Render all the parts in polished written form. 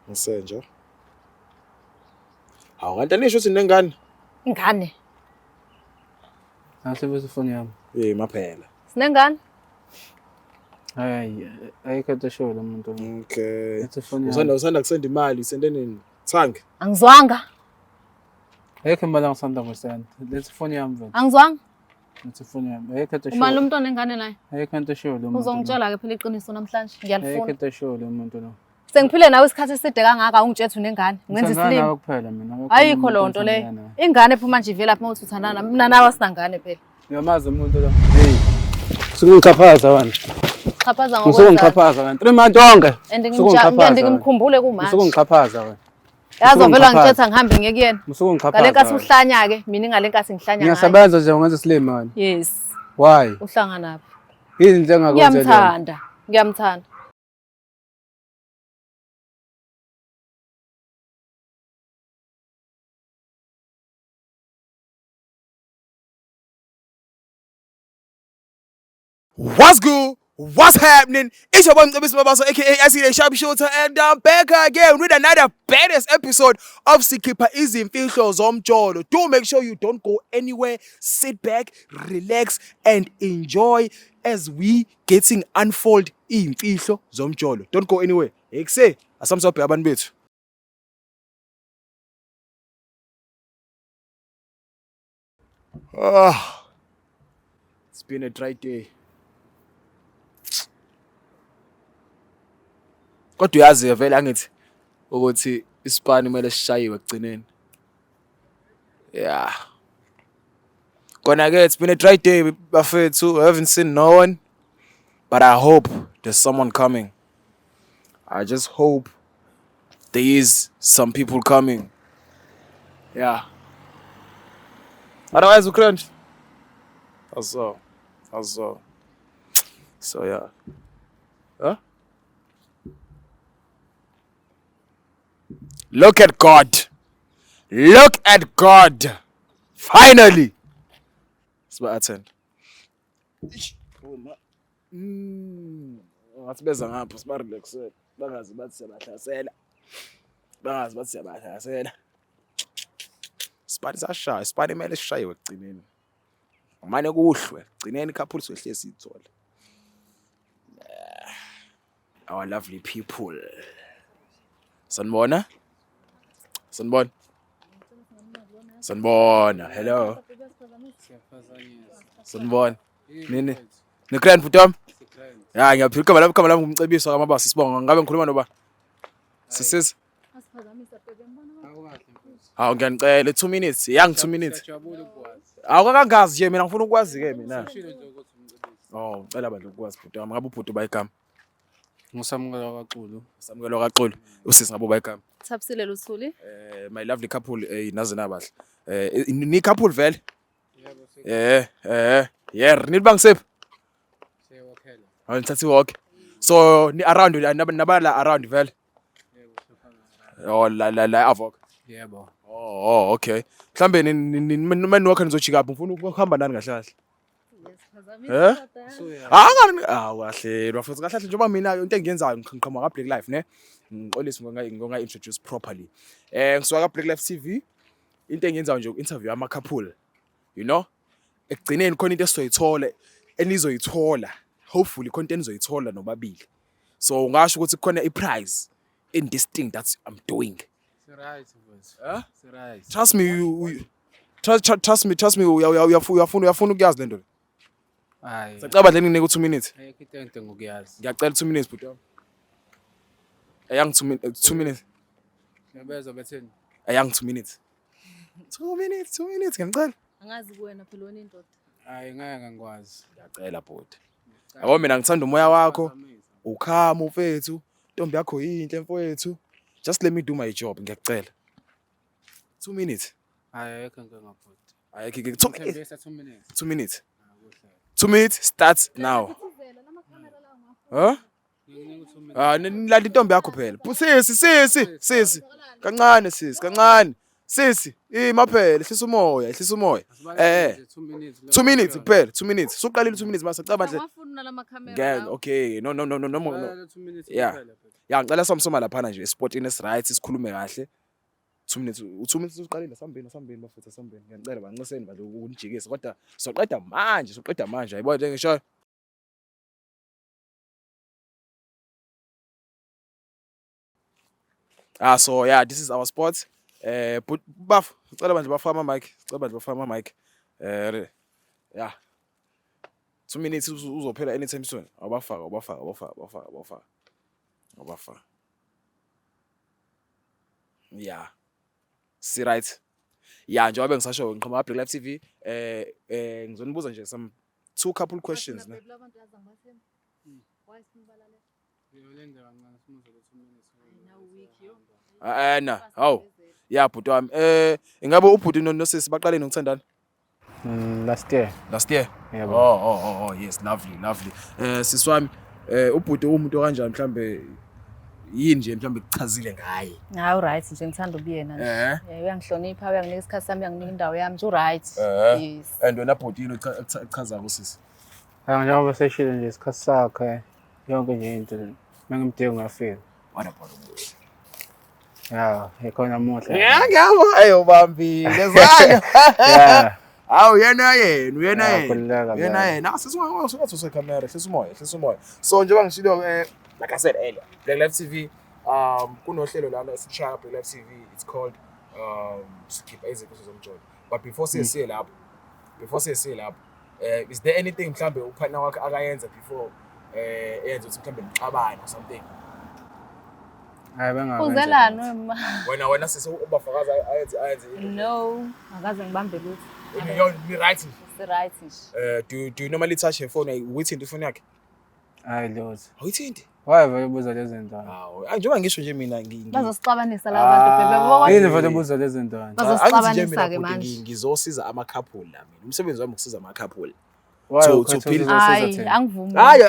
Ngisenje. Hawu kanti anisho ukuthi nengane? Ingane. Asebenzisa ifoni yami. Eh maphela. Sinengane? Hayi, ayikho into eshoyo lo muntu. Okay. Ethi ifoni yami. Usanda kusenda imali, usende nini? Thangi. Angizwanga. Ayikho imali angisanda kusenda. Lethi ifoni yami vele. Angizwanga. Lethi ifoni yami. Ayikho into Ubani lo eshoyo. muntu onengane naye? Ayikho into eshoyo lo muntu. lo. Uzongitshela ke phela iqiniso namhlanje. Ayikho Ngiyalifuna. into eshoyo lo muntu lo. Sengiphile nawe isikhathi eside kangaka ungitshela ukuthi unengane. Ungenza Ngithandana isilima. nawe kuphela mina. Akekho Ayikho umuntu leyo nto leyo. engithandana naye. Ingane ephuma nje ivela phuma uthi uthandana nami. Mina nawe asinangane phela. Uyamazi umuntu lo. Hey. Usukungichaphaza wena. Xhaphaza ngokwenzani. Usukungichaphaza wena. 3 months wonke. And Usukungichaphaza ngimkhumbule wena. ngimkhumbule kumanje. Usukungichaphaza wena. Yazi vele Usukungichaphaza. wangithetha ngihambe ngiye kuyena. Usukungichaphaza. Ngale nkathi wena. uhlanya-ke mina ngale nkathi ngihlanya ngayo. Ngiyasebenza nje ungenza isilima wena. Yes. Why? Uhlanganaphi? Yini into engakwenzela? Ngiyamthanda. Ngiyamthanda. What's good? What's happening? It's your boy Mcebisi Mabaso, aka IC the Sharp Shooter, and I'm back again with another baddest episode of Sikhipha Izimfihlo Zomjolo. Do make sure you don't go anywhere. Sit back, relax, and enjoy as we getting unfold Izimfihlo Zomjolo. Don't go anywhere. Ekse, asamsobhe abantu bethu. Ah, it's been a dry day. Kodwa uyazi vele angithi ukuthi isipani kumele sishayiwe ekugcineni. Yeah. Kona ke it's been a dry day bafethu. I haven't seen no one. But I hope there's someone coming. I just hope there is some people coming. Yeah. Otherwise we crunch. That's all. That's all. So yeah. Huh? Look at God. Look at God. Finally. Siba attend. Ngathi beza ngapha siba relaxele. Bangazi bathi siyabahlasela. Bangazi bathi siyabahlasela. Sipani sashaya, sipani kumele sishayiwe ekugcineni. Mane kuhlwe, ekugcineni couple sohle siyithole. Our lovely people. Sanibona? Sanibona? Sanibona. Hello. Sanibona. Nini? Ni grand bhuti wami? Ya ngiyaphila igama lami igama lami nguMcebiso kaMabasa sibonga. Ngabe ngikhuluma noba? Sisisi. Hawu ngiyanicela 2 minutes. Yang 2 minutes. Awukakangazi nje mina ngifuna ukwazi ke mina. Oh, ngicela bandla ukwazi bhuti wami. Ngabe ubhuti bayigama. Ngusamukela kaXulu. Samukelo kaXulu. Usisi ngabe bayigama. Thabisile Luthuli. Eh my lovely couple eh naze nabahle. Eh ni couple vele? Eh eh yeah, nilibangisephi? Siyawakhela. Hawu nithatha i-walk. So ni around nabala around vele. Oh la la la avok. Yebo. Oh, oh okay. Mhlambe maniwakha nizojika phi? Ngifuna ukuhamba nani kahle kahle. Eh? Ah ngani ah kahle bafethu kahle kahle njengoba mina into engiyenzayo ngiqhamuka ka Black Life ne. Ngixolise ngonga introduce properly. Eh ngisuka ka Black Life TV. Into engiyenzayo nje interview ama couple. You know? Ekugcineni khona into esizoyithola enizoyithola. Hopefully khona into enizoyithola nobabili. So ungasho ukuthi kukhona i-prize in this thing that I'm doing. Right mfethu. Huh? Right. Trust me you trust, trust, trust me trust me uyafuna uyafuna ukuyazi lento. Hayi. Sacela bandla nginike u2 minutes. Ayikho into engidinga ukuyazi. Ngiyacela 2 minutes bhuti wami. Ayang 2 minutes 2 minutes. Ngiyabezwa betheni. Ayang 2 minutes. 2 minutes 2 minutes ngiyacela. Angazi kuwena phela wena indoda. Hayi ngeke ngikwazi. Ngiyacela bhuti. Yabo mina ngithanda umoya wakho. Ukhama mfethu. Intombi yakho yinhle mfowethu. Just let me do my job ngiyacela. 2 minutes. Hayi ayikho inkinga bhuti. Ayikho 2 minutes. Thembisa 2 minutes. 2 minutes. 2 minutes starts now. Huh? Nginika 2 minutes. Ah, nilanda intombi yakho phela. Sisi, sisi, sisi. Kancane sisi, kancane. Sisi, ima phela, ehlisa umoya, ehlisa umoya. Eh, 2 minutes. 2 minutes kuphela, 2 minutes. Suqalile 2 minutes mase cabanga nje. Awafuni nalamakhamera. Ngeke, okay. No no no no no. no. 2 minutes Yeah. kuphela bhuti. Ya, ngicela samsoma laphana nje espotini esi-right, sikhulume kahle. 2 minutes, u-2 minutes uqalile, sambeni sambeni bafethu, sambeni. Ngiyacela banciseni bandla ukunijikisa, kodwa soqeda manje, soqeda manje. Ayibona nje ngisho. Ah, so yeah, this is our spot. But baf, ngicela bandla bafaka ama mic, ngicela bandla bafaka ama mic. Yeah. 2 minutes uzophela anytime soon. Awubafaka, awubafaka, awubafaka, awubafaka, awubafaka. Awubafaka. Yeah. Si right. Yeah, njengoba bengisasho ngiqhamuka Black Life TV. Ngizonibuza nje some two couple questions, ne. Na, hawu. Yeah, bhuti wami. Ingabe ubhuti nosisi baqale nokuthandana? Last year. Last year? Yebo. Oh, yes, lovely, lovely. Sisi wami, ubhuti umuntu kanjani mhlambe, yini nje mhlambe kuchazile ngaye? Hayi, right nje, ngithanda ubuyena nje. Uyangihlonipha, uyanginika isikhathi sami, uyanginika indawo yami, nje right. Yes. And wena bhuti yini echaza kusisi? Hayi, njengoba seshilo nje isikhathi sakhe, yonke nje into mangimdinga ngafika. What about umuhle? Yeah, ikhona muhle. Yeah, ngiyabo, ayobambile zana. Yeah. Hawu, yena yena, uyena Yeah, yena. khululeka, Uyena baba. yena. Ah, sisi ungathi usekhamera, hlisa umoya, hlisa umoya. So njengoba ngishilo, like I said earlier, Black Life TV, kunohlelo lana esishaya Black Life TV, it's called Sikhipha Izinto Zomjolo. But before siye siye lapho, before siye siye lapho, is there anything mhlambe upartner wakhe akayenza before eyenza ukuthi mhlambe nixabane or something? Hayi, bengawenza Uzelani lutho. wema? Wena sisi ubafakaza ayenze into. No, akaze ngibambe lutho. Yo, ni right nje. Si right nje. Do you normally touch her phone? Uyithinta ifoni yakhe? Hayi, lutho. Awuyithinti? Why vele ubuza lezi zinto? Hawu, njengoba ngisho nje mina Bazosixabanisa laba bantu bebe. Ah, Yini vele ubuza lezi zinto? Bazosixabanisa Angithi nje mina ke bhuti, manje. ngizosiza ama-couple la mina. Umsebenzi wami ukusiza ama-couple. Why To ukhetha build- ukuzosiza Hayi, thina? angivumi. Hayi,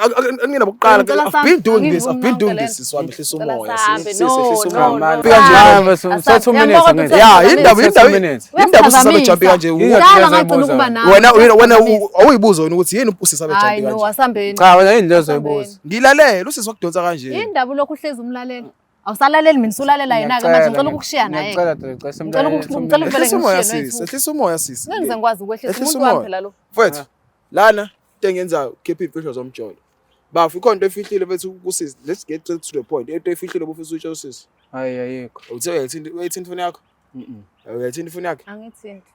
angina bokuqala. Ngicela I've been doing this, angivumi I've been doing nonke this. Sisi wami, hlisa Ngicela umoya. sahambe. Sisi, hlisa No, umoya. no, Fika nje. no. Hayi, bese Asambe. 2 minutes Uyabona angithi. ukuthi Yeah, 2 minutes. indaba usisi abejampi kanje. Yini Kudala lezo ngagcina oyibuzayo? ukuba nawe. Wena awuyibuza wena ukuthi yini usisi abejampi Hayi, no, kanje. asambeni. Cha, wena yini lezo Asambeni. oyibuza? Ngilalela usisi wakudonsa kanje. Indaba ulokhu uhlezi umlalela. Awusalaleli mina, usulalela yena-ke manje, ngicela ukukushiya naye. Ngiyacela dade, ngicela Ngicela simlalele ngicela 2 uvele minutes. Ehlisa umoya ngishiye sisi, noyithu. ehlisa umoya sisi. Ngeke ngize ngikwazi ukwehlisa Ehlisa umuntu wami umoya. phela lo. Mfethu, lana into engiyenzayo, khipha iy'mfihlo zomjolo. Bafo, ikhona into efihlile bethu kusisi. Let's get to the point. Into efihlile bufisa uyitsho usisi. Hayi, ayikho. Uthe uyayithinta ifoni yakho? Mhm. Uyayithinta ifoni yakhe? Angithinti.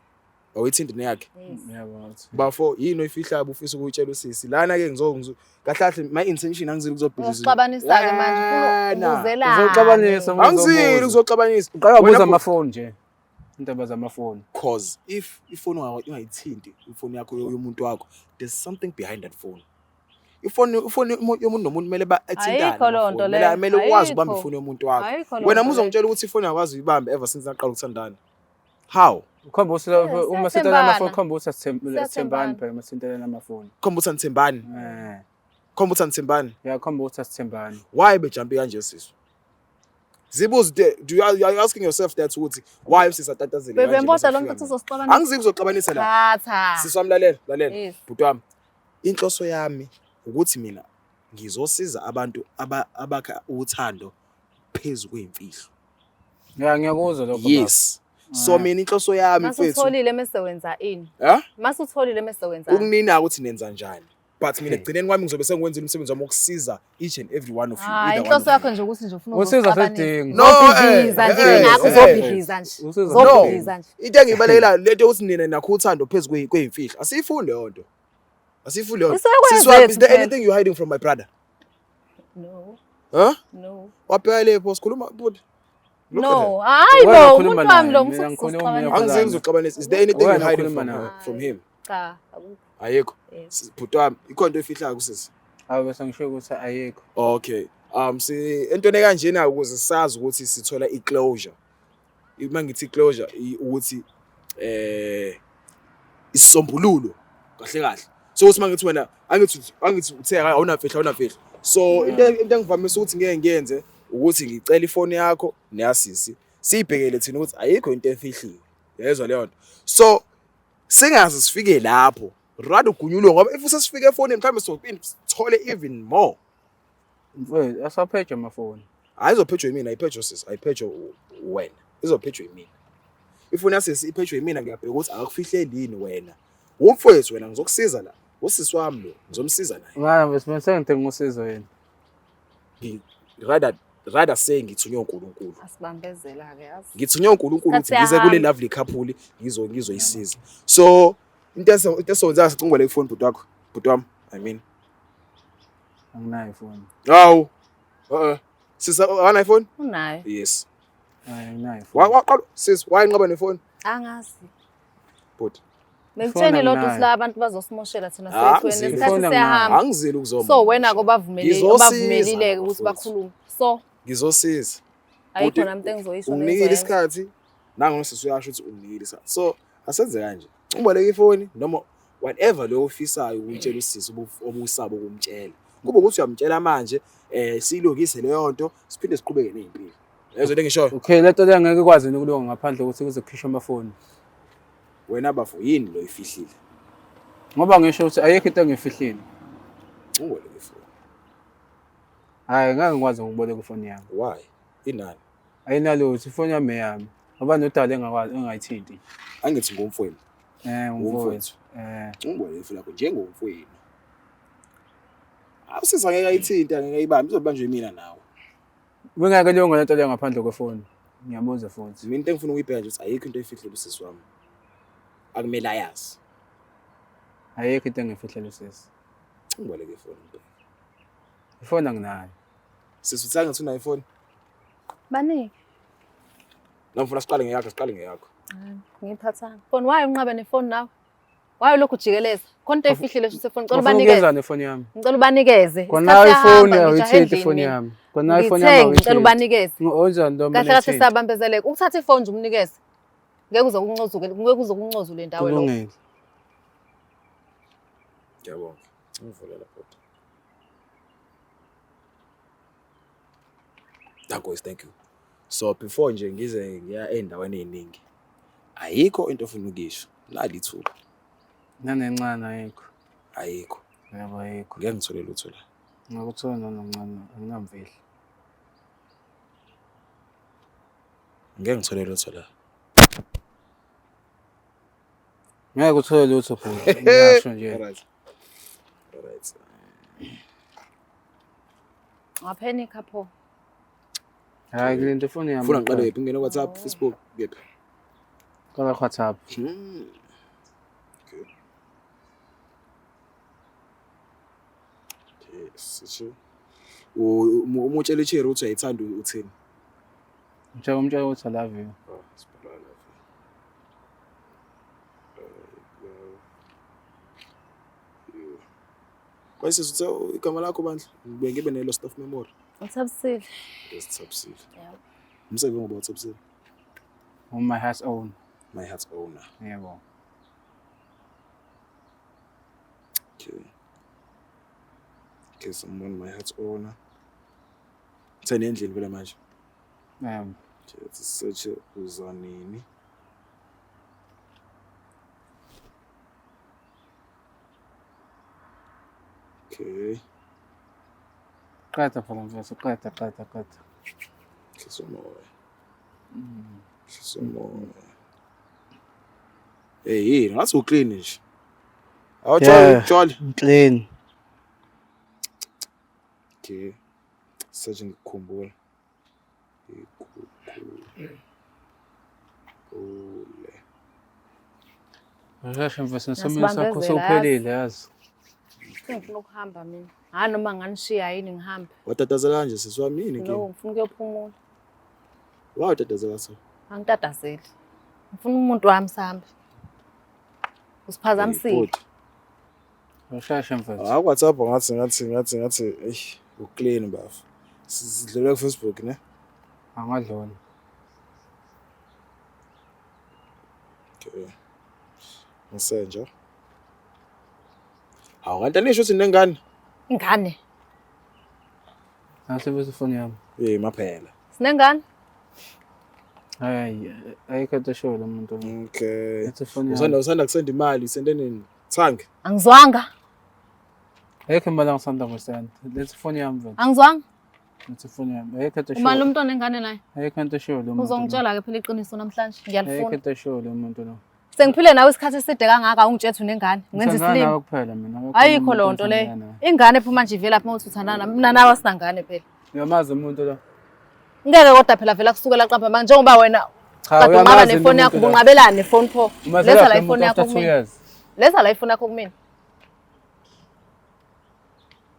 Awuyithinti neyakhe. Yes. Yebo. Bafo, yini oyifihlayo bufisa ukuyitshela usisi? Lana ke kahle kahle my intention angizile ukuzobhidliza. Uzosixabanisa-ke manje, ufuna Lana. ubuzelane. Uzoxabanisa uma Angizile uzobuza. ukuzoxabanisa. Uqala Wena ubuza bhu- amafoni nje. Indaba zamafoni. Cause if ifoni ungayithinti ifoni yakho yomuntu wakho, there's something behind that phone. Ifoni yomuntu nomuntu kumele athintane. Ayikho leyo nto amafoni. leyo. Kumele ukwazi ukubamba Ayikho. ifoni yomuntu wakho. Ayikho leyo Wena nto leyo. muzongitshela ukuthi ifoni akwazi uyibambe ever since naqala ukuthandana. How? Ukhomba ukuthi Yeah, uma sithintana amafoni siyathembana. ukhomba ukuthi asithembani Siyathembana. phela uma sithintana amafoni. Khomba ukuthi anithembani. Khomba ukuthi anithembani. Yeah, khomba ukuthi asithembani. Why bejampi kanje sisu? Zibuze, do you, are you asking yourself that ukuthi why usisi atatazele Bebe kanje mbodla bese lo kufika mfethu mina? uzoxabanisa. Angiziki ukuzoxabanisa la. Thatha. Sisi wami, lalela, lalela. Yes. Bhuti wami, inhloso yami ukuthi mina ngizosiza abantu abakha uthando phezu kwemfihlo. Yeah, ngiyakuzwa lokho. Yes. So mina inhloso yami mfethu. Masutholile mase wenza ini? Ha? Masutholile mase wenza ini? Ukunina ukuthi nenza njani. But mina Hey. ekugcineni kwami ngizobe sengiwenzile umsebenzi wami wokusiza each and every one of you. Hayi, either one inhloso of you. yakho nje ukuthi nje ufuna Usiza ukuzoxabanisa. sidingo. No, Uzobhidliza nje ngakho, uzobhidliza nje. Usiza Uzobhidliza nje. Into engiyibalekelayo lento yokuthi nina nakho uthando phezu kweyimfihlo. Asiyifundi leyo nto. Asiyifundi leyo nto. Isuke Sisi wami, is kwezethu there phela. anything you're hiding from my brother? No. Huh? No. Wabheka le post khuluma bhuti. Look at her. No, hayi Wena bo, ukhuluma umuntu wami naye, lo mina mfuthu ngikhuluma uzoxabanisa. Angizeki ngizoxabanisa. Is there anything Wena you're hiding ukhuluma naye. from him? Cha, akukho. Ayikho. Yes. Bhuti wami, ikhona into efihlayo kusisi. Hayi, bese ngisho ukuthi ayikho. Okay. Si entweni kanjena ukuze sazi ukuthi sithola i-closure. Uma ngithi closure ukuthi isisombululo kahle kahle. So uthi mangithi wena angithi uthe awunamfihlo, awunamfihlo. So into engivamisa ukuthi ngeke ngiyenze ukuthi ngicela ifoni yakho neyasisi siyibhekele thina ukuthi ayikho into efihliwe. Yezwa leyo nto. So singaze sifike lapho rather ugunyulwe ngoba if sesifike efonini mhlawumbe sophinde sithole even more. Mfethu, asapheje amafoni. Hayi, izophethwe yimina, ayiphethwe sisi, ayiphethwe wena. Izophethwe yimina. Ifoni yasisi iphethwe yimina, ngiyabheka ukuthi akakufihleli yini wena. Umfowethu wena, ngizokusiza la. Usisi wami lo, ngizomsiza naye. Ngana bese bese ngidinga usizo yini. Rather say ngithunywe uNkulunkulu. Asibambezela ke yazi. Ngithunywe uNkulunkulu ukuthi ngize kule lovely couple ngizoyisiza. So into esonza sicungwele ifoni bhuti wakho, bhuti wami, I mean. Anginayo ifoni. Hawu. Eh. Sisa awanayo ifoni? Unayo. Yes. Hayi, anginayo ifoni. Waqala sis, wayinqaba nefoni? Angazi. Bhuti. Bengitsheni Ifoni lodwa anginayo. ukuthi la abantu bazosimoshela thina Ah, sethu wena angizeli. isikhathi Ifoni siyahamba. Angizeli ukuzoma. So wena ko Ngizosiza bavumelile ukuthi bafowethu. bakhulume. So Ngizosiza. ayikho Bhuti, nami into engizoyisho. Unginikile nengizoyenza. isikhathi nangu nosisi uyasho ukuthi unginikile isikhathi. So asenze kanje. Uboleke ifoni noma whatever lo ofisayo ukuyitshela usisi obusaba ukumtshela. Kube ukuthi uyamtshela manje siyilungise leyo nto siphinde siqhubeke nezimpilo. Lezo into engishoyo. Okay, lento le angeke ikwazi ukulunga ngaphandle kokuthi kuze kukhishwe amafoni. Wena bafo yini lo ifihlile? Ngoba ngisho ukuthi ayikho into engifihlile. Ungiboleke ifoni. Hayi, ngeke ngikwazi ukuboleka ifoni yami. Why? Inani? Ayinalutho, ifoni yami eyami. Ngoba nodala engakwazi engayithinti. Angithi ngomfowenu. Ngumfowethu. Ngumfowethu. Eh. Ungiboleke ifoni yakho njengomfowenu. Awusisi angeke ayithinte, angeke ayibambe, izobanjwa imina nawe. Bengeke liyonga lento leyo ngaphandle kwefoni. Ngiyabuza futhi. Mina into engifuna ukuyibheka nje ukuthi ayikho into efihlile usisi wami. Akumele ayazi. Ayikho into engifihlele sisi. Ungiboleke ifoni ngibheke. Ifoni anginayo. Sisi uthi angithi unayo ifoni? Banike. Noma ufuna siqale ngeyakho, siqale ngeyakho. Ngiyiphathanga. Phone why unqabe nefoni nawe? Why ulokhu ujikeleza? Khona into efihlile sho sefoni. Ngicela Ufuna ubanikeze. ukuyenzani ifoni yami? Ngicela ubanikeze. Kona Isikhathi ifoni siyahamba, ngijahe awuyithinti endlini ifoni mina. yami. Kona ifoni Ngithe yami ngicela awuyithinti. ubanikeze. Onjani lo Kahle kahle siyabambezeleka. Ukuthatha ifoni nje umnikeze. Ngeke uze kuncozuke, ngeke uze kuncozule indawo lokho. Kulungile. Ngiyabonga. Ngivulela bhuti. Danko, thank you. So before nje ngize ngiya ey'ndaweni ey'ningi, ayikho into ofuna ukuyisho. Nali ithuba. Nanencane ayikho. Ayikho. Yebo ayikho. Ngeke ngithole lutho la. Ngakuthola noncane anginamfihlo. Ngeke ngithole lutho la. Ngeke uthole lutho bhuti. Ngiyasho nje. Alright. Alright. Waphenika pho. Hayi kulento ifoni yami. Ufuna ngiqale kephi? Ngingene WhatsApp, Facebook, kephi? Qala WhatsApp. Okay. Okay, sisho. Uma utshela icherry ukuthi uyayithanda uthini? Ngitshela umtshela ukuthi I love you. Oh, sibhala I love you. I love you. Kwayise uthe igama lakho bandla, ngibuye ngibe ne lost of memory. Uthabisile. Yes, Thabisile. Yebo. Umsebe ngoba uThabisile. My heart's own. My heart's owner. Yebo. Okay. Okay, someone my heart's owner. Thene endlini phela manje. Yebo. Okay, let's search uzanini. Okay. Qeda phela mfethu, qeda qeda qeda. Hlisa umoya. Hlisa umoya. Hey, yini ngathi uclean nje. Awu jolly, Yeah. jolly. Clean. Okay. Search ngikukhumbula. Ngikukhumbule. Usheshe mfethu nesomini sakho Nasibambezela, sewuphelile yazi. Sengifuna ukuhamba mina. Hayi noma nganishiya yini ngihambe. Watatazela kanje sisi wami yini inkinga? No, ngifuna ukuyophumula. Watatazela so. Angitatazeli. Ngifuna umuntu wami sihambe. Usiphazamisile. Bhuti. Usheshe mfethu. Ah, WhatsApp ngathi eish uclean bafo. Sidlule ku Facebook ne? Angadlula. Okay. Ngisenja. Hawu kanti anisho ukuthi nengane? Ingane. Nasebenzisa ifoni yami. Eh maphela. Sinengane? Hayi, ayikho into eshoyo lo muntu. Okay. Ethi ifoni yami. Usanda kusenda imali, usende nini? Thangi. Angizwanga. Ayikho imali angisanda kusenda. Lethi ifoni yami mfethu. Angizwanga. Ngithi ifoni yami. Ayikho into Ubani lo eshoyo. mntwana engane naye? Ayikho into eshoyo lo muntu. lo. Uzongitshela-ke phela iqiniso namhlanje. Ayikho Ngiyalifuna. into eshoyo lo muntu lo. Sengiphile nawe isikhathi eside kangaka ungitshela ukuthi unengane. Ungenza Ngithandana isilima. nawe kuphela mina. Akekho Ayikho umuntu leyo nto leyo. engithandana naye. Ingane phuma nje ivela phuma uthi uthandana nami. Mina nawe asinangane phela. Uyamazi umuntu lo. Ngeke kodwa phela vela kusukela qapha manje njengoba wena Cha, kade unqaba uyamazi nefoni umuntu yakho lo. ubunqabelani nefoni pho. Umazela Letha la kahle ifoni umuntu yakho after 2 kumina. years. Letha la ifoni yakho kumina.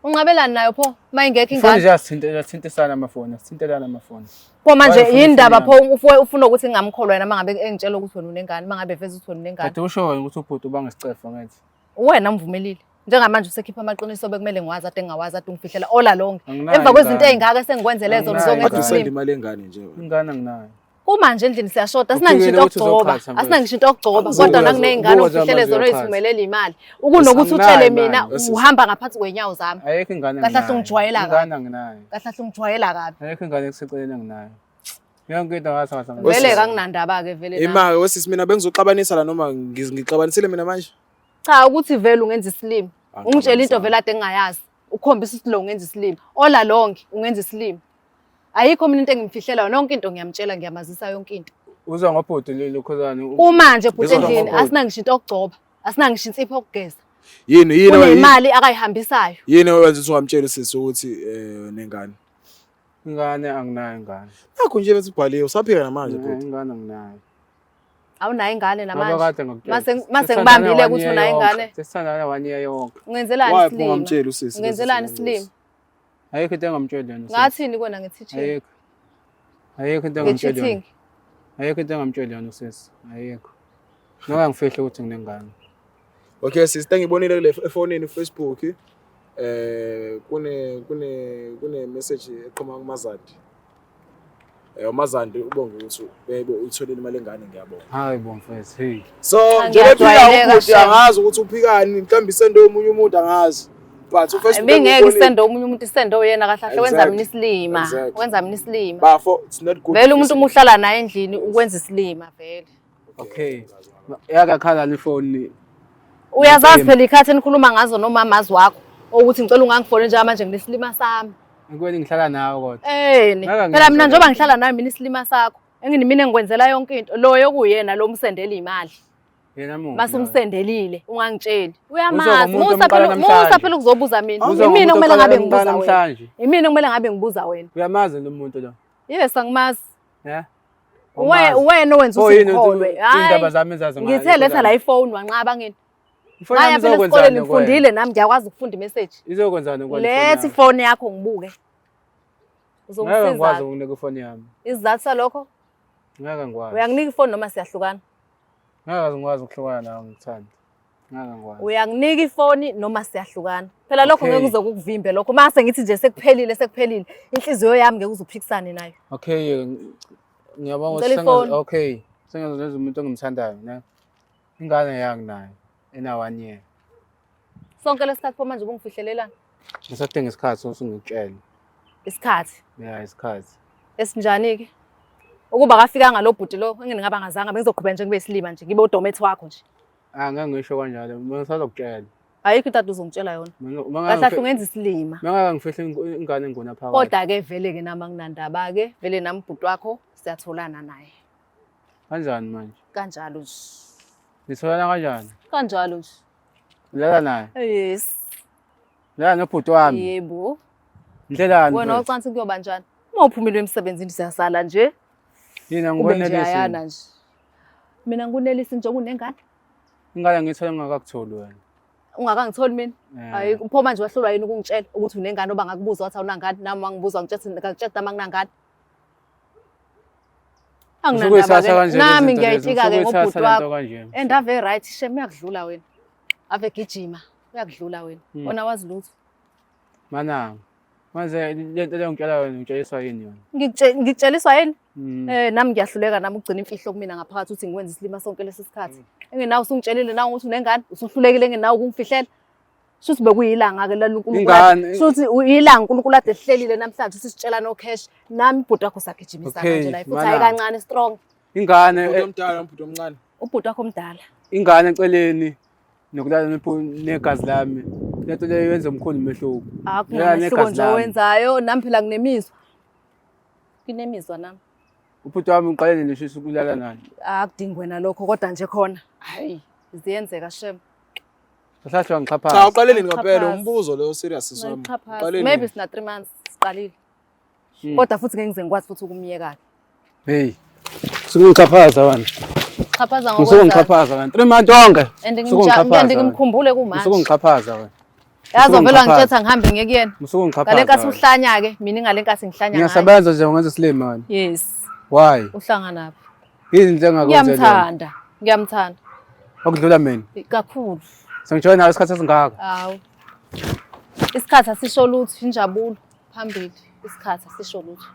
Unqabelani nayo pho mayingekho Ifoni ingane. nje asithinta asithintisana amafoni, asithintelana amafoni. Pho manje Why ufuna yindaba ifoni pho ufuna ukuthi ngingamkholwa yena mangabe engitshela ukuthi wena unengane, mangabe eveza ukuthi wena unengane. Kade usho wena ukuthi ubhuti ubanga isicefe ngithi. Wena mvumelile. Njengamanje usekhipha amaqiniso bekumele ngiwazi ade ngingawazi ade ungifihlela all along. Anginayo Emva kwezinto ingane. ey'ngaka esengikwenzele zona Anginayo uzongenza Kodwa usenda isilima. imali engane nje wena. Ingane anginayo. Kumanje endlini siyashoda, asinangisho Uphikile into ukuthi yokugcoba, uzoqhatha mfethu. asinangisho into yokugcoba, Ubuka kodwa nakuney'ngane ubuka nje ongifihlele manje zona uyaqhatha. oyithumelela imali. Ukunokuthi Anginayo utshele imali. mina Yes, uhamba ngaphansi kwey'nyawo zami. Ayikho ingane Kahle kahle anginayo. ungijwayela kabi. Ingane anginayo. Kahle kahle ungijwayela kabi. Ayikho ingane ekuseceleni anginayo. Yonke into ngathi ngathi. Vele Wesisi. kanginandaba-ke vele nami. Ima wesisi mina bengizoxabanisa la noma ngixabanisile mina manje. Cha ukuthi vele ungenza isilima. Ungitshela into Angixabanisanga. vele ade ngingayazi. Ukhombisa ukuthi lo ungenza isilima. All along ungenza isilima. Ayikho mina into engimfihlela yona, yonke into ngiyamtshela ngiyamazisa yonke into. Uzwa ngobhuti lokhuzana. Kumanje bhuti Ngizwa endlini ngobhuti. asinangisho into yokugcoba, asinangisho insipho yokugeza. Yini yini Kunemali akayihambisayo. yini owenza ukuthi ungamtsheli usisi ukuthi nengane. Ingane anginayo ingane. Nakho nje bese ubhaliwe usaphika namanje bhuti. Ingane anginayo. Awunayo ingane Ngoba namanje. kade ngakutshela. Mase Sesithandana ngibambile one ukuthi year unayo yonke. ingane. Sesithandana one year yonke. Ungenzelani Why isilima? ungamtsheli usisi? Ungenzelani isilima? Ayikho into engamtsheli yona. usisi. Ngathini kona nge-teaching? Ayikho. Ayikho into engamtsheli yona. Nge-cheating. Ayikho into engamtsheli yona usisi. Ayikho. Noba ngifihle ukuthi nginengane. Okay sister ngibonile kule efonini Facebook kune message eqhuma kuMazandi. uMazandi ubonge ukuthi yebo uyitholile imali engane ngiyabonga. Hayi bo mfethu. Hey. So Cha, njengoba ephika ngiyajwayeleka ubhuti shem. angazi ukuthi uphikani mhlawumbe isende omunye umuntu angazi. But uFacebook Bingeke engibonile- isende omunye umuntu isende oyena kahle kahle wenza Exactly. mina isilima. Exactly. Wenza mina isilima. Bafo it's not good. Vele umuntu uma uhlala naye endlini ukwenza isilima vele. Okay. Yakakhala ifoni. Uyazazi phela ikhathi enikhuluma ngazo nomamazi wakho ukuthi ngicela ungangifoni njengamanje nginesilima sami. Ngikweni ngihlala nawe kodwa. Eni. Ngeke Phela mina ngiyenze njengoba lento. ngihlala nawe mina isilima sakho. Engini mina engikwenzela yonke into. Loyo kuyena lo umsendela imali. Yena muphi? Mase loyo? umsendelile ungangitsheli. Uzwa Uyamazi. ngomuntu Musa phela omqala namhlanje. musa phela ukuzobuza mina. Uzwa Imina ngomuntu kumele oqala ngabe ngibuza wena. namhlanje. Imina kumele ngabe ngibuza wena. Uyamazi lo muntu lo. Yes angimazi. Yeah. Wena owenza Oh, ukuthi yini ngikholwe. Indaba zami ezazi ngayo. Ngithe letha la ifoni wanqaba ngini. Ifoni yami Ngaya phela izokwenzani esikoleni kuwena? ngifundile nami ngiyakwazi ukufunda imessage. Izokwenzani kuwena? Letha ifoni yakho ngibuke. Ngeke ngikwazi Uzongisiza. ukunika ifoni yami. Isizathu salokho Ngeke ngikwazi. uyanginika ifoni noma siyahlukana. Ngeke ngikwazi ukuhlukana nawe ngikuthanda. Ngeke ngikwazi. Uyanginika ifoni noma siyahlukana. Phela lokho Okay. ngeke uze kukuvimbe lokho. Mase ngithi nje sekuphelile sekuphelile. Inhliziyo yami ngeke uze uphikisane nayo. Okay, ngiyabonga Ngicela ukuthi ifoni. okay. Sengizozenza umuntu engimthandayo, ne? Ingane yanginayo ena 1 year. Sonke lesikhathi pho manje ubungifihlelelana. Ngisadinga isikhathi sokuthi ngikutshele. Isikhathi Yeah, isikhathi. esinjani ke? Ukuba kafikanga lo bhuti lo engingaba ngazanga bengizoqhubeka nje ngibe isilima nje ngibe udomethi wakho nje. Ah, ngeke ngisho kanjalo. Mina ngisazokutshela. Ayikho into ade uzongitshela yona. Kahle kahle ungenza isilima. Mangaka ngifihle ingane ngona phakathi. Kodwa ke vele ke nami anginandaba ke vele nami ubhuti wakho siyatholana naye. Kanjani manje? Kanjalo nje. Nitholana kanjani? Kanjalo nje. Ulala naye? Yes. Ulala nobhuti wami? Yebo. Ndlelani? Wena mfethu? ucansi kuyoba njani? Uma uphumile emsebenzini siyasala nje. Yini Kube nje angikonelisi. ayana nje. Mina ngikunelisi nje kunengane. Ingane ngiyithole ngingakakutholi wena. Ungakangitholi mina. Eh. Hayi pho manje wahlulwa yini ukungitshela ukuthi unengane oba ngakubuza wathi awunangane nami wangibuza ngitshela ngakutshela nami anginangane. Usuke Anginandaba uyithatha ke. kanje Nami lezi zinto lezi, ngiyayitika ke usuke uyithatha ngobhuti lento wakho. kanje. And ave right shem uyakudlula wena. Ave gijima uyakudlula wena. Hmm. Wena wazi lutho. Mana. Manje lento leyo ngitshela yona ngitsheliswa yini yona? Ngikutsheliswa yini? Mm. Nami ngiyahluleka nami ukugcina imfihlo kumina ngaphakathi ukuthi ngikwenza isilima sonke lesi sikhathi. Engenawe usungitshelile nawe ukuthi unengane, usuhlulekile engenawe ukungifihlela. Shuthi bekuyilanga ke lalo uNkulunkulu. Ingane- Shuthi ilanga uNkulunkulu ade sihlelile namhlanje ukuthi sitshela no cash. Nami ubhuti wakho sagijimisana Okay, nje la futhi mana. hayi kancane strong. Ingane Ubhuti omdala ubhuti omncane. Ubhuti wakho omdala. ingane eceleni nokulala negazi lami. Lento leyo yenza omkhulu umehluko. Akunamehluko Negazi nje lami. owenzayo, nami phela nginemizwa. Nginemizwa nami. Ubhuti wami uqale nini ushisa ukulala naye? Akudingi wena lokho kodwa nje khona. Hayi, ziyenzeka shem. Kahle wangixhaphaza. Cha, uqale nini ngempela? Xhaphaza. Umbuzo leyo serious sisi wami. Ngixhaphaza. Uqale Maybe nini? sina 3 months siqalile. Hmm. Kodwa futhi ngeke ngize ngikwazi futhi ukumyeka. Hey. Sukungixhaphaza wena. Xhaphaza ngokwenza. Usukungixhaphaza wena. 3 months wonke. And Usukungixhaphaza wena. ngimkhumbule kumanje. Usukungixhaphaza wena. Yazi vele Usukungixhaphaza. wangitshetha ngihambe ngiye kuyena. Usukungixhaphaza. Ngale nkathi wena. uhlanya-ke, mina ngale nkathi ngihlanya ngayo. Ngiyasebenza nje ngenza isilima wena. Yes, Why? uhlanganaphi? Yini into engakwenzela? Ngiyamthanda, ngiyamthanda Okudlula mina. kakhulu. Sengijwayele nawe isikhathi esingaka. Hawu. Isikhathi asisho lutho, injabulo phambili. Isikhathi asisho lutho.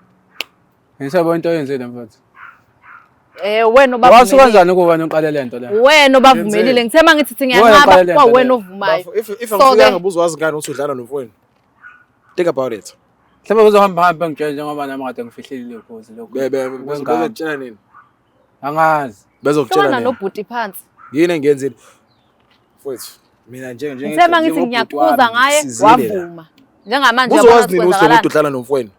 Ngisabona into oyenzile mfethu. Eh wena Wasuka obavumelile. kanjani ukuba noqale lento le? Wena obavumelile. Ngithe mangithi thi Wena ngiyanqaba oqale lento kwawena le. ovumayo. Bafo, if So angifikanga ke ubuzo wazi ngani ukuthi udlala nomfowenu? Think about it. Mhlawumbe uzohamba hambe ngitshele njengoba nami kade ngifihlile lokhozi lokhu. Be be Kwengane. bezokutshela nini? Angazi. Bezokutshela hlukana nini? nobhuti phansi. Yini engiyenzile? Mfowethu, mina nje nje Ngithe mangithi ngiyakhuza ngaye wavuma. Njengamanje Uzowazi uyabona nini ukuthi lo muntu kwenzakalani. udlala nomfowenu?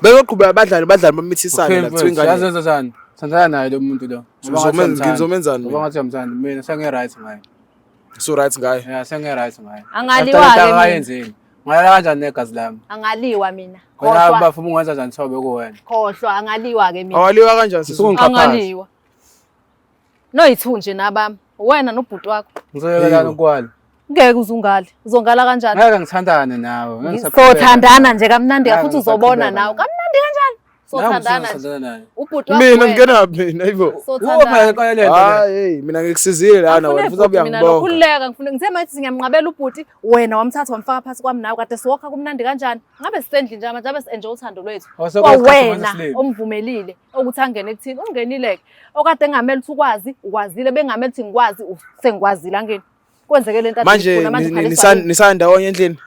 Bezoqhubeka badlale badlale bamithisane Okay, la kuthiwa mfethu, yazi ingane. wenza njani? Thandana naye lo muntu lo. Ngoba ngathi uyamthanda. Ngizomenzani Ngoba mina? ngathi uyamthanda. Mina sengiright ngaye. So right ngaye. Yeah, sengiright ngaye. Angaliwa-ke After mina. akayenzile. Ngalala kanjani negazi lami? Angaliwa mina. Wena Khohlwa, bafuna ungenza njani thobe kuwena? khohlwa angaliwa ke mina. Awaliwa kanjani sisi? Usukungixhaphaza. Angaliwa. Noyithu nje nabami. Wena nobhuti wakho. Ngizoyekelana ukwala. Ngeke uzungale. Uzongala kanjani? Ngeke ngithandane nawe. Ngeke ngisaqhubeka. Sothandana nje kamnandi Ngeke futhi uzobona ngisaqhubeka nawe. nawe. Kamnandi kanjani? Nawe Sothandana nje. usuthandana naye. Ubhuti wakho Mina wena. ngingena mina ayibo. Uwe phela Sothandana. qale lento le. Hayi, hey, mina ngikusizile lana wena futhi Angifune bhuti mina uyangibonga. nokhululeka ngifune ngithe manje ngiyamnqabela ubhuti wena wamthatha wamfaka phansi kwami nawe kade siwokha kumnandi kanjani ngabe sisendlini nje manje ngabe si-enjoy uthando lwethu Awusekho isikhathi kwawena manje silime. omvumelile ukuthi angene kuthini ungenile-ke okade engamele ukuthi ukwazi ukwazile bengamele ukuthi ngikwazi sengikwazile angeni kwenzeke le nto ade Manje ngiyifuna, manje ukhaliswa yini? nisandawonye endlini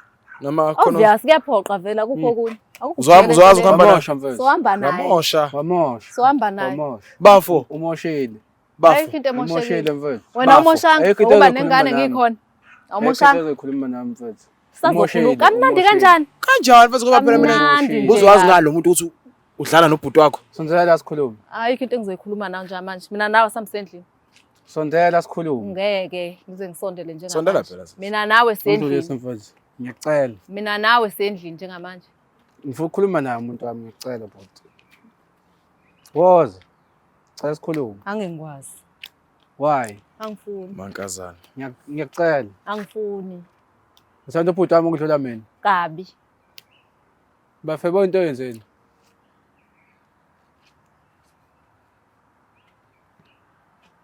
noma khona Obvious kuyaphoqa vele akukho okunye Akukho Uzohamba- ukujikela uzowazi endleleni. ukuhamba naye? Wamosha mfethu. Sohamba naye Ngamosha. Wamosha. Sohamba naye. Wamosha. Bafo, Umoshile. bafo. Ayikho into Umoshile emoshekile mfethu. wena Bafo. umoshanga Ayikho into ukuba ezokhuluma nengane nami. ngikhona Ayikho into awumoshanga ezokhuluma nami mfethu. sazokhuluma Umoshile, kamnandi umoshile. kanjani Kanjani mfethu ngoba phela mina Kamnandi nje uzowazi kabi. ngani lo muntu ukuthi udlala nobhuti wakho? Sondela sikhulume. Ayikho into engizoyikhuluma nawe njengamanje. Mina nawe sambisendlini. Sondela sikhulume. Ngeke ngize ngisondele njengamanje. Sondela phela, sisi. Mina nawe Ungidlulise sendlini. mfethu. Ngiyacela. Mina nawe sendlini njengamanje. Ngifuna ukukhuluma naye umuntu wami ngiyacela bhuti. Woza. Cela sikhulume. Angengikwazi. Why? Angifuni. Mankazana. Ngiyacela. Angifuni. Uthanda ubhuti wami ukudlula mina. Kabi. Bafebo into oyenzeni.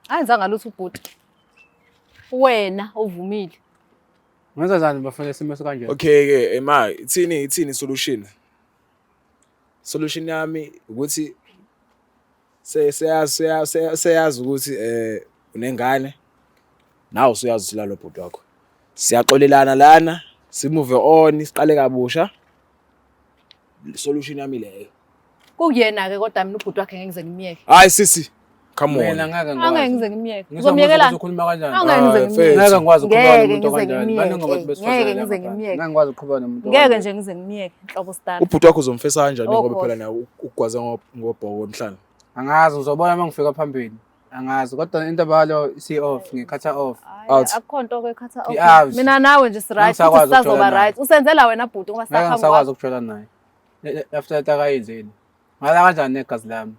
Ayenzanga lutho ubhuti. Wena uvumile. Ngenza njani bafuna isimo esikanje? Okay ke ema ithini solution? Solution yami ukuthi seyazi seyazi ukuthi unengane nawe usuyazi ukuthi lalo bhuti wakho. Siyaxolelana lana, simove on, siqale kabusha. Solution yami leyo. Kuyena ke kodwa mina ubhuti wakhe ngeke ngize ngimyeke. Hayi sisi, come Mina on. ngeke Angeke ngikwazi. ngize ngimyeke. Ngizwa Uzomyekelani? ukuthi ukhuluma kanjani? Angeke ngize Hayi, ngimyeke. Ngeke ngikwazi ukukhuluma Ngeke nomuntu ngize okanjani. ngimyeke. Baningi abantu besifazane Ngeke ngize lapha. ngimyeke. Ngeke ngikwazi ukuqhubeka nomuntu Ngeke okanjani. nje ngize ngimyeke. Nhlobo sidala. Ubhuti wakho uzomfesa kanjani Oh, ngoba phela God. nawe ukugwaza ngobhoko emhlana. Angazi ngizobona uma ngifika phambili. Angazi kodwa into balo si off ngikhatha off. Hhayi, Out. akukho nto kwekhatha off. I-out. Mina nawe nje si-right futhi Ngisakwazi sisazoba ukujola naye. right. Usenzela wena bhuti ngoba Ngeke sisaphambi ngisakwazi kwakho. ukujola naye. After that akayenzile. Ngala kanjani negazi lami?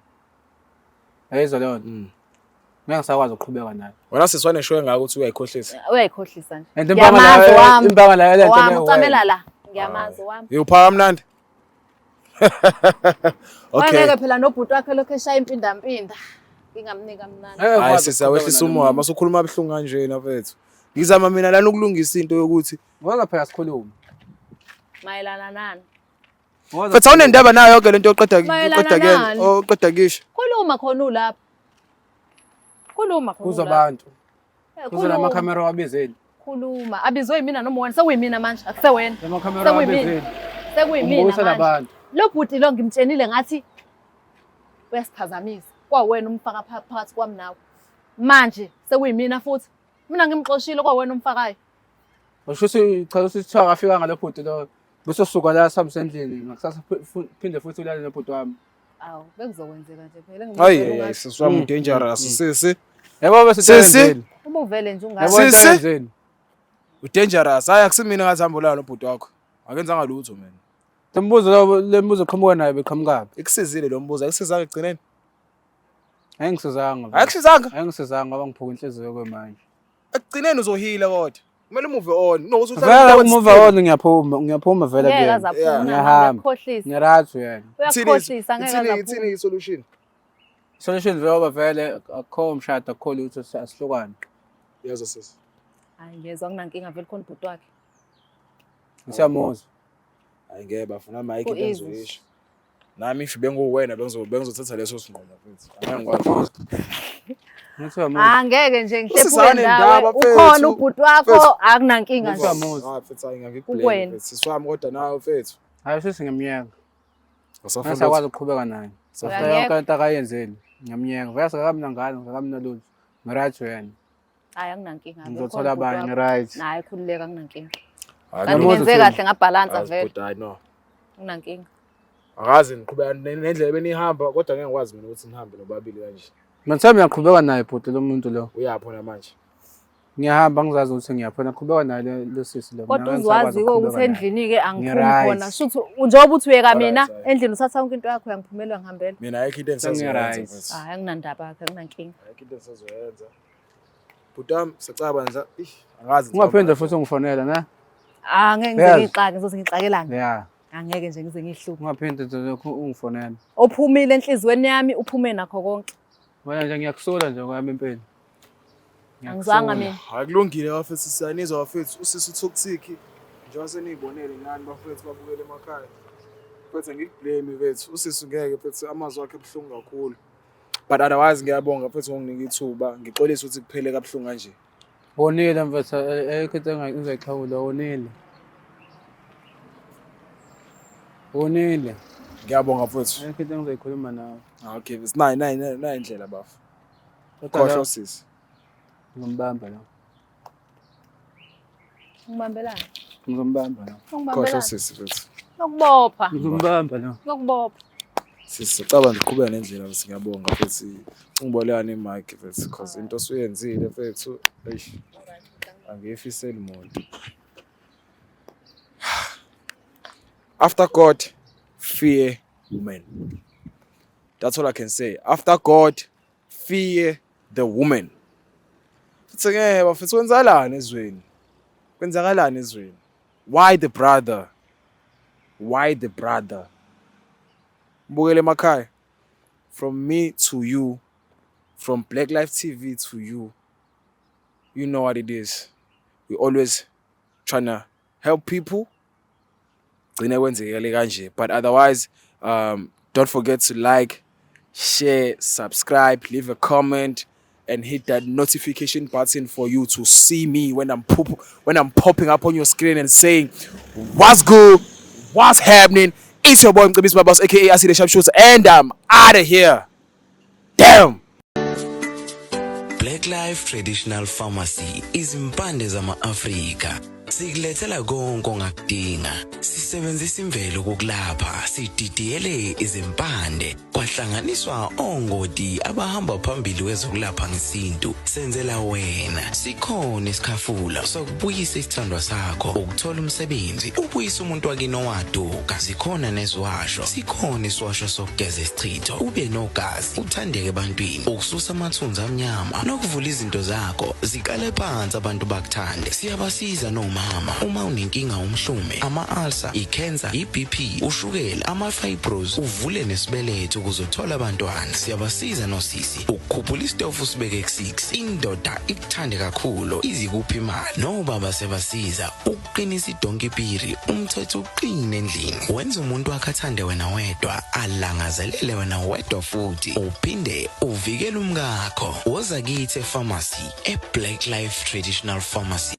Ayizwa leyo nto. Ngeke ngisakwazi ukuqhubeka naye. Wena sisi waneshowe ngako ukuthi uyayikhohlisa. Uyayikhohlisa nje. And impama Ngiyamazi la wami. impama la lento Wami leyo. ucamela la. Ngiyamazi wami. Uphaka kamnandi. Okay. Wangeke phela nobhuti wakhe lokhu eshaya impindampinda. Ngingamnika mnandi. Ngeke Hayi ngikwazi sisi ukuqhubeka awehlisa nalo umoya muntu. masukhuluma kabuhlungu kanjena mfethu. Ngizama mina lana ukulungisa into yokuthi Woza phela sikhulume. Mayelana nani? Woza mfethu awunendaba nayo yonke lento oqeda Mayelana oqeda kena nani? oqeda kisho. Khuluma khona ulapha. Khuluma khona. Kuzo ulapha. abantu. Eh, Kuzo khuluma. namakhamera wabizeli. Khuluma. Abizwe yimina noma wena sekuyimina manje akusewena. Lamakhamera Sekuyimina. wabizeli. Sekuyimina Umbukisa manje. nabantu. Lo bhuti lo ngimtshenile ngathi uyasiphazamisa. Kwawena umfaka phakathi kwami nawe. Manje sekuyimina futhi. Mina ngimxoshile kwawena umfakayo. Usho ukuthi cha ukuthi kuthiwa akafika ngalo bhuti lo. Bese suka la sihambe endlini ngakusasa phinde futhi ulale nobhuti wami. Awu, bekuzokwenzeka nje phela Hayi ngimuzwela hayi sisi wami dangerous sisi. Yabo bese Sisi. senzeni. Uma uvele nje Yabo ungazi. into Sisi. yenzeni. Udangerous. Hayi akusimina ngathi hamba ulala nobhuti wakho. Akenzanga lutho mina. Lo mbuzo lo le mbuzo oqhamuka nayo beqhamukaphi? Ikusizile lo mbuzo, akusizanga ekugcineni. Ayingisizanga. Akusizanga. Ayingisizanga ngoba ngiphuka inhliziyo kwemanje. Ekugcineni uzohila kodwa. Kumele umove on. Nokuthi Vele umuva on ngiyaphuma, ngiyaphuma vele Ngeke kuyena. aze aphume, Ngiyahamba. uyakukhohlisa. Ngirathi uyena. Uyakukhohlisa ngeke aze aphume. Ithini i-solution? Solution vele ngoba vele akukho umshado akukho lutho asihlukane. Yezwa sisi. Hayi ngiyezwa kunankinga vele khona ubhuti wakhe. Siyamuzwa. Hayi ngeke bafuna nami ayikho into Ku-easy. engizoyisho. Nami if benguwena bengizothatha leso sinqumo mfethu. Angeke ngikwazi. Ngithi uyamuzwa. Ah ngeke nje ngihlephuke Usizane ndawe. ndaba, mfethu. Ukhona ubhuti wakho Mfethu. akunankinga nje. Uyamuzwa. Ah mfethu hayi ngikublame Kukwena. mfethu. Sisi wami kodwa nawe mfethu. Hayi sisi ngiyamyeka. Usafuna Angisakwazi ukuqhubeka naye. Usafuna- After yonke into akayenzile ngiyamyeka. Vele sikakami nangane, sikakami nalutho. Ngiright uyena. Hayi akunankinga. vele Ngizothola khona ubhuti abanye wakho. ngiright. Hayi khululeka akunankinga. Hayi, Kanti Ngiyamuza ngenze Thembi. kahle ngabhalansa Yazi vele. bhuti, hayi no. Akunankinga. Akaze ngiqhubeka nendlela benihamba kodwa ngeke ngikwazi mina ukuthi nihambe nobabili kanje. Mina ngiyaqhubeka naye bhuti lo muntu lo. Uyaphi wena manje? Ngiyahamba ngizazi ukuthi ngiyaphona qhubeka naye lo sisi lo. Kodwa Mina uzwazi-ke angisakwazi ukuthi ukuqhubeka naye. endlini-ke angiphumi Ngi-right. khona. Shuthi njengoba uthi uyeka Alright, mina hayi. endlini uthatha yonke into yakho uyangiphumela uyangihambela. Mina ayikho into engisazoyenza Sengi-right. mfethu. Hayi anginandaba yakho akunankinga. Ayikho into engisazoyenza. Bhuti wami sacaba nje. Ish, angazi. Ungaphinde futhi ungifonela ne? Ah ngeke ngize Uyazi. ngiyixake ngizoze ngixakelane. Yeah. Angeke nje ngize ngiyihluphe. Ungaphinde nje lokhu ungifonela. Ophumile enhliziyweni yami uphume nakho konke. Wena nje ngiyakusola nje kwami impilo. Angizwanga mina. Hayi kulungile bafethu siyanizwa bafethu usisi utoxic njengoba seniyibonele nani bafethu babukele emakhaya. Mfethu angikublame mfethu usisi ngeke mfethu amazwi akhe ebuhlungu kakhulu. But otherwise ngiyabonga mfethu ngokunginika ithuba ngixolise ukuthi kuphele kabuhlungu kanje. Wonile mfethu ayikho into engizoyiqhawula wonile. Wonile. Ngiyabonga mfethu. Ayikho into engizoyikhuluma nawe. Ah, okay, nayi nayi nayi indlela bafo. Kodwa Khohlwa lo sisi. ngizombamba lo. Ngibambelani. Ngizombamba lo. Khohlwa Ngibambelani. sisi mfethu. Nokubopha. Ngizombamba lo. Nokubopha. Sisi sicaba ndiqhubeka nendlela mfethu ngiyabonga futhi ungibolekane imic mfethu cause into osuyenzile mfethu eish angiyifiseli muntu. After God, fear woman. That's all I can say. After God, fear the woman. Futhi ngeke bafethu kwenzakalani ezweni? Kwenzakalani ezweni? Why the brother? Why the brother? Mbukele emakhaya. From me to you, from Black Life TV to you, you know what it is. We always trying to help people. Gcine kwenzekele kanje. But otherwise, don't forget to like, share, subscribe, leave a comment, and hit that notification button for you to see me when I'm popping up on your screen and saying, "What's good? What's happening?" It's your boy Mcebisi Mabaso, aka Asile Sharpshooter, and I'm out of here. Damn. Black Life Traditional Pharmacy izimpande zama-Afrika sikulethela konke ongakudinga sisebenzisa imvelo kokulapha sididiyele izimpande kwahlanganiswa ongoti abahamba phambili kwezokulapha ngesintu senzela wena sikhona isikhafula sokubuyisa isithandwa sakho ukuthola umsebenzi ubuyisa umuntu wakini owaduka zikhona neziwasho sikhona isiwasho sokugeza isichitho ube nogazi uthandeke ebantwini ukususa amathunzi amnyama nokuvula izinto zakho ziqale phansi abantu bakuthande siyabasiza nomama uma unenkinga umhlume ama-ulcer ikhensa i-BP ushukela ama-fibros uvule nesibeletho ukuze uthole abantwana siyabasiza nosisi ukukhuphula isitofu usibeke ku-6 indoda ikuthande kakhulu izikuphi imali nobaba sebasiza ukuqinisa idonkipiri umthetho uqine endlini wenza umuntu wakhe athande wena wedwa alangazelele wena wedwa futhi uphinde uvikele umkakho woza kithi efamasi e-Black Life Traditional Pharmacy.